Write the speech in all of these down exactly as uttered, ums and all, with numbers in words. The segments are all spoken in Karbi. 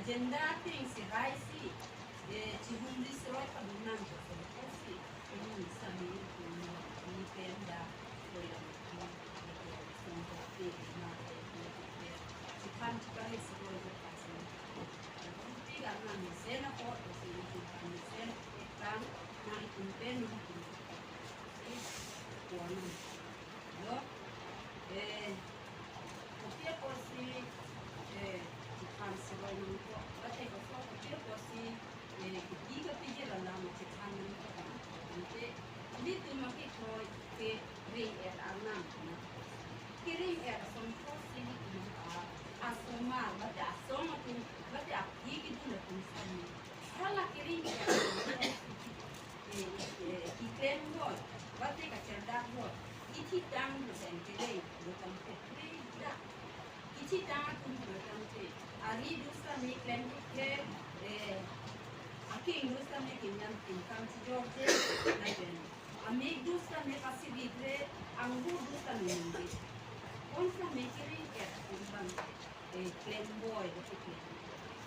Agenda ateng si rai si, eh, chihumri siroi padun nang ko si, ko si, ini sami, ini pen da, ko yang, ini song ko pe, ma, eh, ko pe, chithan chipare siroi ko pa si. Kuti karna mesen ako, ko si, chithan mesen, tang, nang tumpen, nang tumpen. Ko nang. Lo, eh, kopi ako si, eh, chithan siroi nangkok, bate koso kopi ako si, eh, kepi kapiji alam chithan nangkok. Ante, ilitum akekroi kereng-et arnam na. Kereng-et asonthot si ilitum a, asomar, bate asong atum, bate api kedun atum sami. Hala kereng-et asonthot si eh, eh, keklem boi, bate kachardak boi, kethitang pen kereng, pen tangte kereng dak. Kethitang atum pen tangte, ari do sitame klem ikhe, eh, aking do sitame kinyan tingkang chijokje, lapen amek do sitame pasibidre, anggur do sitame ningje. Konsitame kereng-et atum bang, eh, klem boi, bate klem,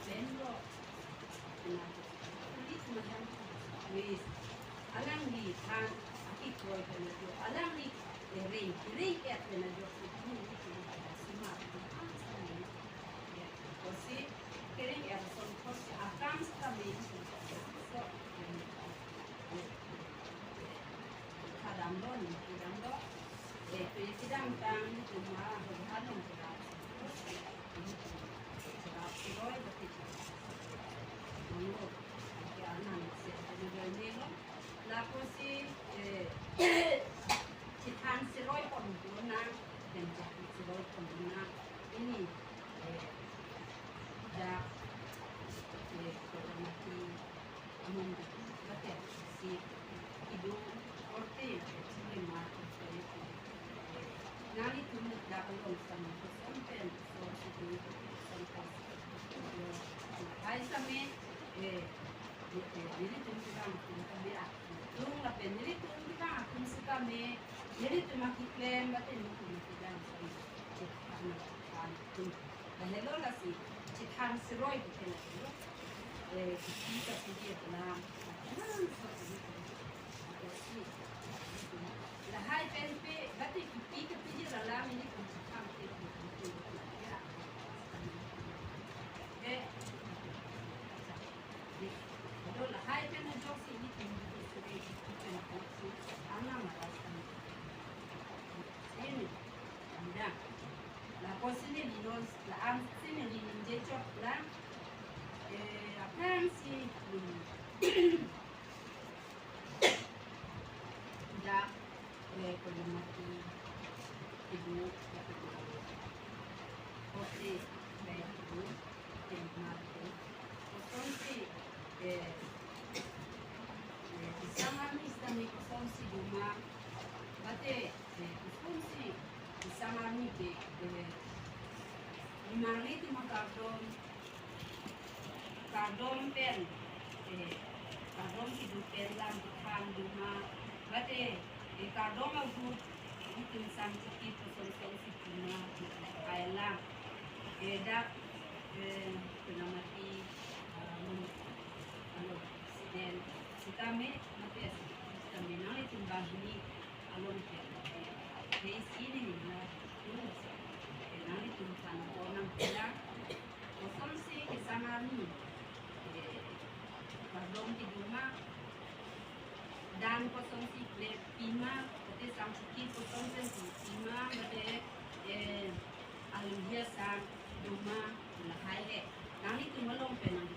klem boi. Ena, police maham, police. Alangli than akekroi pen ajo, alangli, eh, reng, reng-et pen ajo, sima, ko si kereng-et asonthot si akam sitame, so, eh, eh, eh, kadam lo, ni kadam lo. Eh, pe kedam tang, ni cuma, halong kedam. Kedam siroi, tapi kedam. Mano, ke anan, se, kedam lo. Lapu si, eh, chithan siroi pon dun nang, dan jahit siroi pon dun nang. Ini, eh, da, eh, Koramati, amun, bate, si, idu, korte, chile ma, korte, eh, nangtum dak along sitame koson pen, so, si, du, koson pen, hai sitame, eh, eh, nelitum kedam atum tame, ah, tung lapen nelitum kedam atum sitame, nelitum akeklem, bate nelitum kedam sitame, eh, atum. Lahelo lasi, chithan siroi pen lahelo. Eh, kepi kapiji alam. Alam so kepi. Lahai pen pe, bate kepi kapiji alam ini kan chithan pe. Eh, lahai pen ajoksi nelitum siroi, chithan pe, alam alas kan. Ini. Anda. Lapu si neli non, la-an si neli ningje chot lang. Eh, aphrang si, hmm. Da, eh, Koramati, ibu, ibu. Kosi, eh, ibu, ibu. Kosonsi, eh, eh, kesang arni sitame kosonsi doma, bate, eh, kosonsi kesang arni ke, eh, marli atum akardom, kardom pen, eh, kardom kedo pen lam kethang doma, bate, eh, kardom ahut, itum sang chiki koson kosonsi doma, ai lam, eh, dak, eh, Koramati, ah, mun, alo, siden, sitame, mate, sitame, nanglitum banghini, along ke, eh, ke si neli na, eh, nanglitum aphan ko nangpila, kosonsi kesang arni, eh, kardom kedoma, dan kosonsi klepima, bate sang chiki kosonsi pima, bate, eh, along dia sang doma, lahai le. Nanglitum along pen nang